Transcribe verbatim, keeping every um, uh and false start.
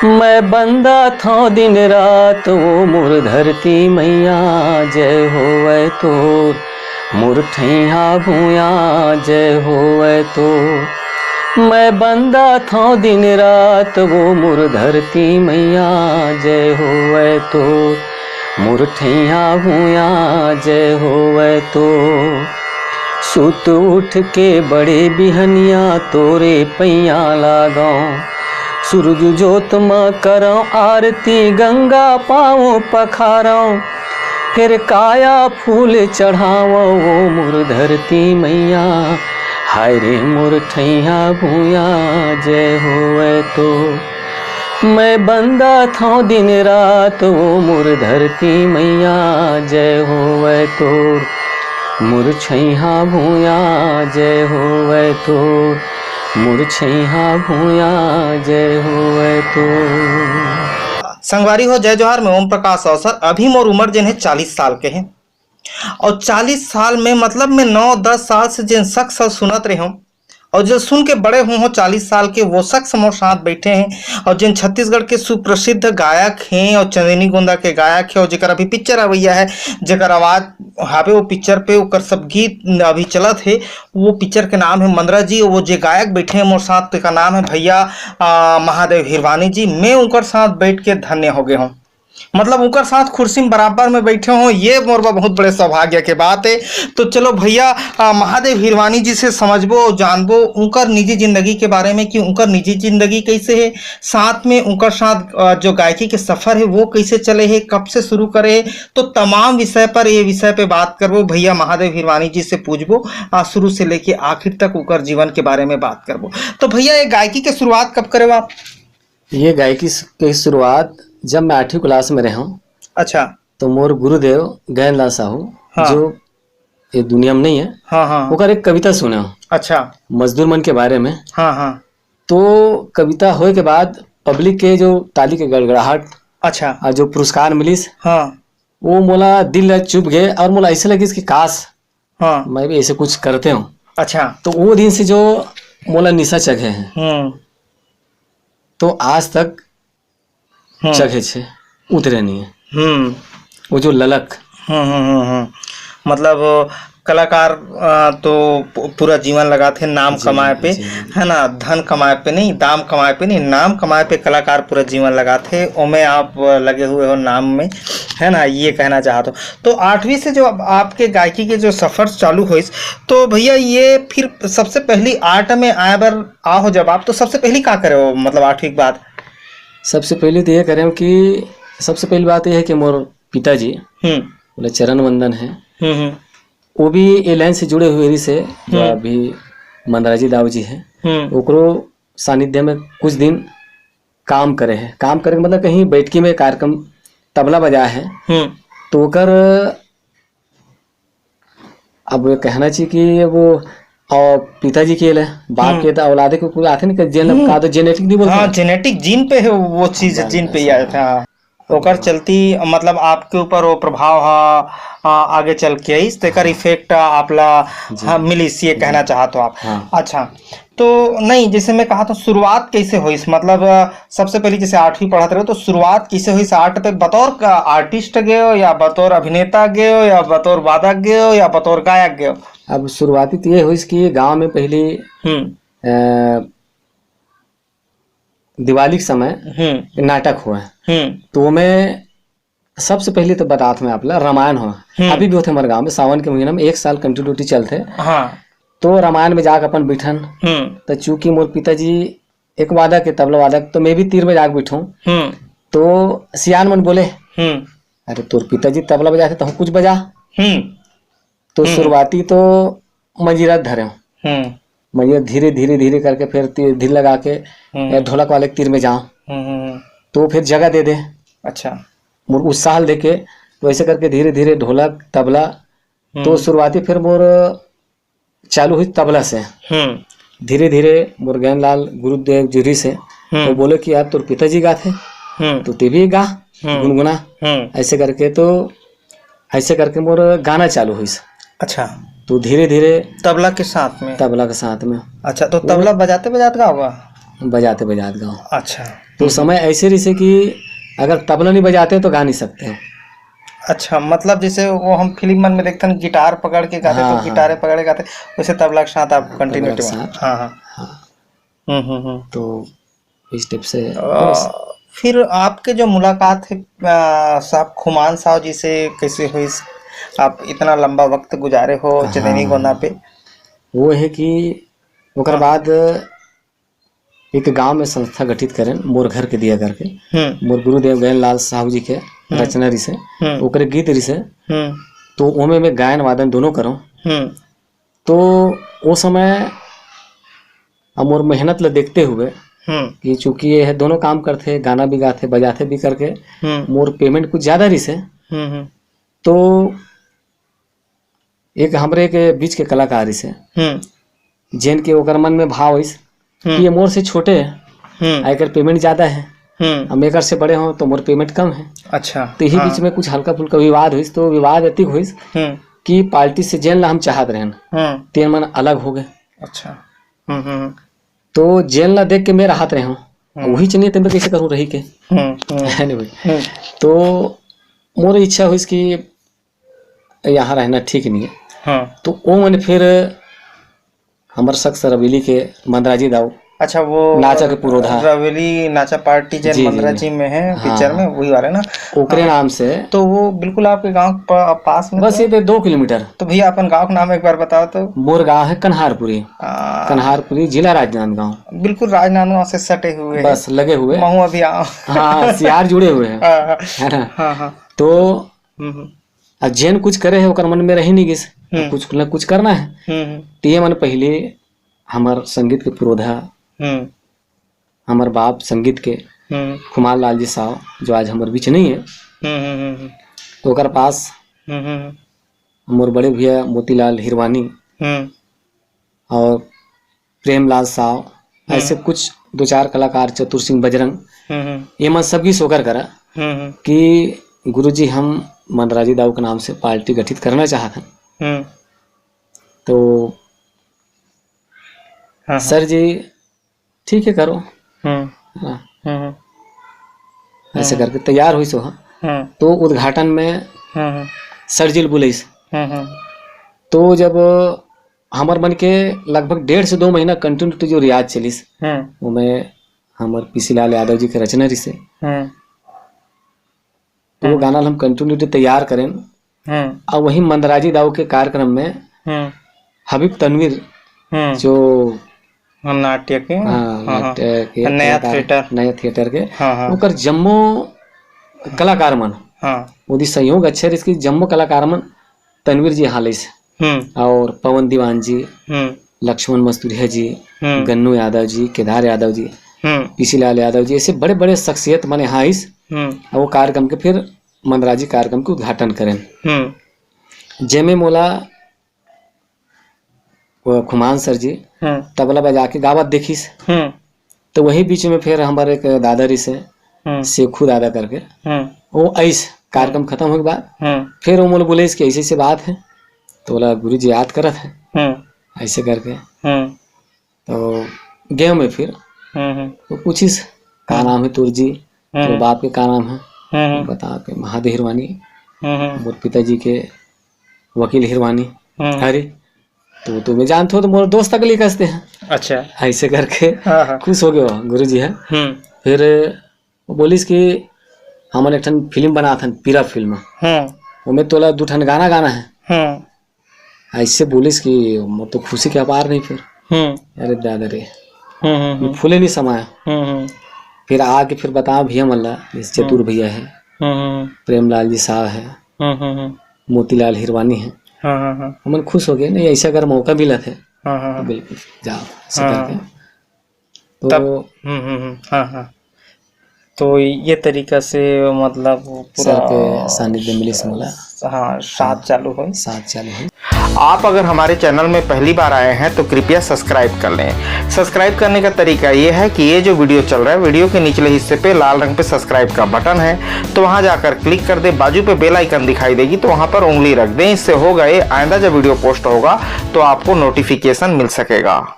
मैं बंदा थौं दिन रात, वो मोर धरती मैया, जय होवै तोर। मोर ठैहा भूया, जय होवै तोर। मैं बंदा थौं दिन रात, वो मोर धरती मैया, जय होवै तोर। मोर ठैहा भूया, जय होवै तोर। सुत उठ के बड़े बिहनिया, तोरे पैया लागौं। सूरज जोत म करौं आरती, गंगा पाँव पखारौं। फेर काया फूल चढ़ावौं, ओ मोर धरती मैया। हाय रे मोर ठैया भूया, जय होवै तोर। मैं बंदा थौं दिन रात, ओ मोर धरती मैया, जय होवै तोर। मोर ठैया भूया, जय होवै तोर। मोर ठैया भूया, जय होवै तोर। संगवारी हो, जय जोहार, मैं ओम प्रकाश अवसर। अभी मोर उम्र जेन हे चालीस साल के हे, और चालीस साल में, मतलब, मैं नौ दस साल से जेन शख्स सुनत रहे हूँ और जो सुन के बड़े हुए हो चालीस साल के, वो शख्स मोर साथ बैठे हैं। और जिन छत्तीसगढ़ के सुप्रसिद्ध गायक हैं और चंदेनी गोंदा के गायक हैं और जेकर अभी पिक्चर अवैया है, जेकर आवाज हावे वो पिक्चर पे, ओकर सब गीत अभी चलत है, वो पिक्चर के नाम है मंदरा जी। वो जे गायक बैठे हैं मोर साथ, तेकर नाम है भैया, आ, महादेव हिरवानी जी। मैं उनकर साथ बैठ के धन्य हो गए हूँ, मतलब, उनकर साथ कुर्सी में बराबर में बैठे हों, ये मोर बर बहुत बड़े सौभाग्य के बात है। तो चलो भैया, आ, महादेव हिरवानी जी से समझबो और जानबो उनकर निजी जिंदगी के बारे में, कि उनकर निजी जिंदगी कैसे है, साथ में उनकर साथ, आ, जो गायकी के सफर है, वो कैसे चले है, कब से शुरू करे है, तो तमाम विषय पर, ये विषय पे बात करबो। भैया महादेव हिरवानी जी से पूछबो, आ, शुरू से लेके आखिर तक उनकर जीवन के बारे में बात करबो। तो भैया, ये गायकी के शुरुआत कब करे आप? ये गायकी स-, के शुरुआत जब मैं आठवीं क्लास में रहे हूँ, अच्छा। तो मोर गुरुदेव गैनलाल साहू, हाँ। जो ये दुनिया में नहीं है, हाँ, हाँ। ओकर एक कविता सुने हूँ। अच्छा। मजदूर मन के बारे में। हाँ, हाँ। तो कविता होए के बाद पब्लिक के जो ताली के गड़गड़ाहट, अच्छा। और जो पुरस्कार मिलिस, हाँ। वो मोला दिल ला चुभ गए और मोला ऐसे लगिस कि काश, हाँ। मैं भी ऐसे कुछ करते हूँ। अच्छा। तो वो दिन से जो मोला निशा चघे है, हम्म। तो आज तक हम्म। चघे छे, उतरे नहीं है। हम्म। वो जो ललक। हम्म, हम्म, हम्म, हम्म। मतलब, कलाकार, अ, तो पू-, पूरा जीवन लगाथे नाम जी, कमाए जी, पे, जी, जी। है ना, धन कमाए पे नहीं, दाम कमाए पे नहीं, नाम कमाए पे कलाकार पूरा जीवन लगाथे। ओमे आप, अ, लगे हुए हो नाम में, है ना, ये कहना चाहत हो। तो आठवीं से जो आप, आपके गायकी के जो सफर चालू होइस, तो भैया, ये फिर सबसे पहली आर्ट में आए बर आ हो जब आप, तो सबसे पहली का करे हो, मतलब, आठवीं के बाद? सबसे पहली तो ये करे हो कि सबसे पहली बात ये है कि मोर पिताजी, हम्म। बोले, चरण वंदन है। हम्म, हम्म। वो भी ये लाइन से जुड़े हुए रहिस हे, जो हम्म। अभी मंदराजी दाऊ जी है, हम्म। ओकरो सानिध्य में कुछ दिन काम करे है। काम करे के मतलब कहीं बैठकी में कार्यक्रम तबला बजाए है। हम्म। तो ओकर अब ये कहना चाहिए कि वो और पिताजी के ले, बाप हम्म। के तो औलादे को कुल आथे नहीं, कि जेन-, हम्म। का तो जेनेटिक नहीं बोलते हाँ, हैं? जेनेटिक जीन पे है वो चीज, हाँ, जीन पे ही आया था। हाँ। ओकर चलती, मतलब, आपके ऊपर वो प्रभाव हा, आ, आगे चल के आइस, तेकर इफेक्ट आपला, जी। हाँ, मिलिस, ये कहना जी। चाहत हो आप। हाँ। अच्छा, तो नहीं, जैसे मैं कहा था, शुरुआत कैसे होइस? मतलब, अ, सबसे पहले जैसे आठवीं पढ़त रहे, तो शुरुआत कैसे होइस आर्ट पे? बतौर का आर्टिस्ट गए हो या बतौर अभिनेता गए हो या बतौर वादक गए हो या बतौर गायक गए हो? अब शुरुआती तो ये होइस कि गांव में पहले, हम्म। अ, दिवाली के समय हम्म। नाटक हुआ है। हम्म। तो मैं सबसे पहले तो बतात मैं आपला, रामायण हुआ। हम्म। अभी भी होते हमारे गांव में, सावन के महीना में एक साल कंटिन्यूटी चलते। हाँ। तो रामायण में जाके अपन बैठन। हम्म। तो चूंकि मोर पिताजी एक वादक है, तबला वादक, तो मैं भी तीर में जाके बैठूं। हम्म। तो सियान मन बोले, हम्म। "अरे, तोर पिताजी तबला बजाते, तहूं कुछ बजा।" हम्म। तो हम्म। शुरुआती तो मंजीरा धरे हूँ। हम्म। मंजीरा धीरे, धीरे, धीरे करके फिर ती-, धीरे लगा के, हम्म। ए, ढोलक वाले के तीर में जाओ। हम्म, हम्म, हम्म। तो फिर जगह दे दे। अच्छा। मोर उत्साह देके, तो ऐसे करके धीरे, धीरे ढोलक, तबला, हम्म। तो शुरुआती फिर मोर चालू हुई तबला से। हम्म। धीरे, धीरे मोर गैनलाल गुरुदेव जुरी से, हम्म। वो बोले कि, "यार, तोर पिताजी गाथे, हम्म। तो ते भी गा, हम्म। गुनगुना।" हम्म। ऐसे करके तो ऐसे करके मोर गाना चालू होइस। अच्छा। तो धीरे-धीरे तबला के साथ में? तबला के साथ में। अच्छा, तो वो तबला बजाते बजात गाओगा? बजाते बजात गाओ। अच्छा। तो हम्म। समय ऐसे रहिसे कि अगर तबला नहीं बजाते तो गा नहीं सकते। अच्छा, मतलब जैसे वो हम फिल्म मन में देखते हैं, गिटार पकड़ के गाते, हाँ, तो हाँ। गिटारे पकड़ के गाते, वैसे तबला के साथ आप हाँ, तबला के continuity में। साथ। हाँ, हाँ। हाँ। हम्म, हम्म, हम्म। तो इस टाइप से अ, बस। फिर आपके जो मुलाकात है, अ, साहब खुमान साहब जी से कैसे हुई? आप इतना लंबा वक्त गुजारे हो हाँ, चंदैनी हाँ। गोंदा पे। वो है कि ओकर हाँ। बाद एक गांव में संस्था गठित करेन, मोर घर के दिया करके। हम्म। मोर गुरुदेव गयन लाल साहू जी के हम्म। रचना रिसे, हम्म। ओकरे गीत रिसे। हम्म। तो ओमे में गायन वादन दोनों करो। हम्म। तो वो समय अब मोर मेहनत ल देखते हुए हम्म। कि चूंकि ये है, दोनों काम करथे, गाना भी गाथे, बजाथे भी करके, हम्म। मोर payment कुछ ज्यादा रिसे। हम्म, हम्म। तो एक हमरे के बीच के कलाकार रिसे, हम्म। जेन के ओकर मन में भाव आइस हम्म। कि ये मोर से छोटे है, हम्म। आ एकर payment ज्यादा है, हम्म। हम एकर से बड़े हो तो मोर payment कम है। अच्छा, तो यही हाँ। बीच में कुछ हल्का फुल्का विवाद होइस, तो विवाद अतिक होइस हम्म। कि पार्टी से जेन ला हम चाहत रहन, हम्म। तेन मन अलग हो गए। अच्छा। हम्म, हम्म, हम्म। तो जेन ला देख के मैं राहत रहे हूँ, हम्म। वही चनिए तेन कैसे करूँ रही के। हम्म, हम्म। Anyway, हम्म। तो मोर इच्छा होइस कि यहाँ रहना ठीक नहीं है। हाँ। तो वो मन फिर हमर शख्स रवेली के मंदराजी दाऊ, अच्छा, वो नाचा के पुरोधा। रवेली नाचा पार्टी जे जी, जी, मंदराजी जी। में है, हाँ, पिक्चर हाँ। में, वही वाले ना? ओकरे हाँ। नाम से। तो वो बिल्कुल आपके गांव के प-, पास में बस तो ये तो दो किलोमीटर। तो भैया, अपन गांव का नाम एक बार बताओ तो। मोर गांव है कन्हारपुरी। हाँ। कन्हारपुरी, जिला राजनांदगांव। बिल्कुल राजनांदगांव से सटे हुए हैं। बस लगे हुए। महुआ भी आओ। हाँ, सियार जुड़े हुए हैं। हाँ, हाँ। है ना? हाँ, हाँ। तो हम्म, हम्म। आ जेन कुछ करे है, ओकर मन में रही नहीं गिस। हम्म। कुछ न कुछ करना है। हम्म, हम्म। तो ये मन पहले हमर संगीत के पुरोधा, हम्म। हमर बाप संगीत के हम्म। खुमान लाल जी साव, जो आज हमर बीच नहीं है, हम्म, हम्म, हम्म, हम्म। तो ओकर पास हम्म, हम्म, हम्म। मोर बड़े भैया मोतीलाल हिरवानी हम्म। और प्रेमलाल साव, हम्म। ऐसे कुछ दो चार कलाकार, चतुर सिंह बजरंग, हम्म, हम्म। ये मन सब की सोकर करा हम्म, हम्म। कि गुरुजी, हम मंदराजी दाऊ के नाम से पार्टी गठित करना चाहत हैं। हम्म। तो हाँ, हाँ। सर जी, ठीक है, करो। हम्म। हाँ। हम्म, हम्म। ऐसे हम्म। करके तैयार हुई सो, हाँ। हम्म। तो उद्घाटन में हम्म, हम्म। सर जी ल बुलाइस। हम्म, हम्म। तो जब हमर मन के लगभग डेढ़ से दो महीना continuity जो रियाज चलिस, हम्म। ओमे हमर पीसी लाल यादव जी के रचना रिसे। हम्म। तो वो हम्म। गाना ल हम continuity तैयार करेन। हम्म। और वही मंदराजी दाऊ के कार्यक्रम में हम्म। हबीब तनवीर, हम्म। जो हम नाट्य के, हाँ, हाँ, हाँ। नाट्य के नया कलाकार, थिएटर। नया थिएटर के, हाँ, हाँ। ओकर जम्मो कलाकार मन, हाँ। ओदी संयोग अच्छा रहिस कि जम्मो कलाकार मन तनवीर जी हालिस। हम्म। और पवन दीवान जी, हम्म। लक्ष्मण मस्तुरिया जी, हम्म। गन्नू यादव जी, केदार यादव जी, हम्म। पीसी लाल यादव जी, ऐसे बड़े-बड़े शख्सियत मन यहाँ आइस। हम्म। और वो कार्यक्रम के फिर मंदराजी कार्यक्रम के उद्घाटन करेन। हम्म। जेमे मोला वो खुमान सर जी हम्म। तबला बजा के गावत देखिस। हम्म। तो वही बीच में फिर हमारे एक दादा रहिसे, हम्म। शेखू दादा करके, हम्म। वो आइस कार्यक्रम हम्म। खत्म होए के बाद, हम्म। फिर वो मोला बोलिस कि ऐसे ऐसे बात है, तो बोला, "गुरु जी याद करत है।" हम्म। ऐसे करके। हम्म। तो गए मैं फिर, हम्म, हम्म। तो पूछिस, "का हम्म। नाम है तोर जी? हम्म। तोर बाप के का नाम है?" हम्म, हम्म। बता के महादेव हिरवानी, हम्म, हम्म। मोर पिताजी के वकील हिरवानी। हम्म। अरे, तो, तो मैं जानत हो, तो मोर दोस्त अगली कसते हैं। अच्छा। ऐसे करके हाँ, हाँ। खुश हो गए गुरु जी है। हम्म। फिर वो बोलिस कि हमन एक ठन फिल्म बनात हन, पीरा फिल्म। हम्म। ओमे तोला दू ठन गाना गाना है। हम्म। ऐसे बोलिस कि मोर तो खुशी के अपार नहीं फिर। हम्म। अरे दादा रे, हम्म, हम्म, मैं हम्म। फूले नहीं समाया। हम्म, हम्म। फिर आके फिर बताओ भैया मन ला, जैसे चतुर हम्म। भैया है, हम्म, हम्म। प्रेमलाल जी साहब है, हम्म, हम्म, हम्म। मोतीलाल हिरवानी है। हाँ, हाँ, हाँ। हमन खुश हो गए, नहीं ऐसा अगर मौका मिलत है, हाँ, हाँ, तो हाँ। बिल्कुल जाओ, ऐसे हाँ। करके। तो तब, हम्म, हम्म, हम्म, हाँ, हाँ। तो ये तरीका से मतलब पूरा सर के सानिध्य मिलिस मोला। हाँ, साथ हाँ। चालू होई। साथ चालू होई। आप अगर हमारे चैनल में पहली बार आए हैं तो कृपया सब्सक्राइब कर लें। सब्सक्राइब करने का तरीका ये है कि ये जो वीडियो चल रहा है, वीडियो के निचले हिस्से पे लाल रंग पे सब्सक्राइब का बटन है, तो वहाँ जाकर क्लिक कर दे। बाजू पे बेल आइकन दिखाई देगी, तो वहाँ पर उंगली रख दें। इससे होगा ये, आइंदा जब वीडियो पोस्ट होगा तो आपको नोटिफिकेशन मिल सकेगा।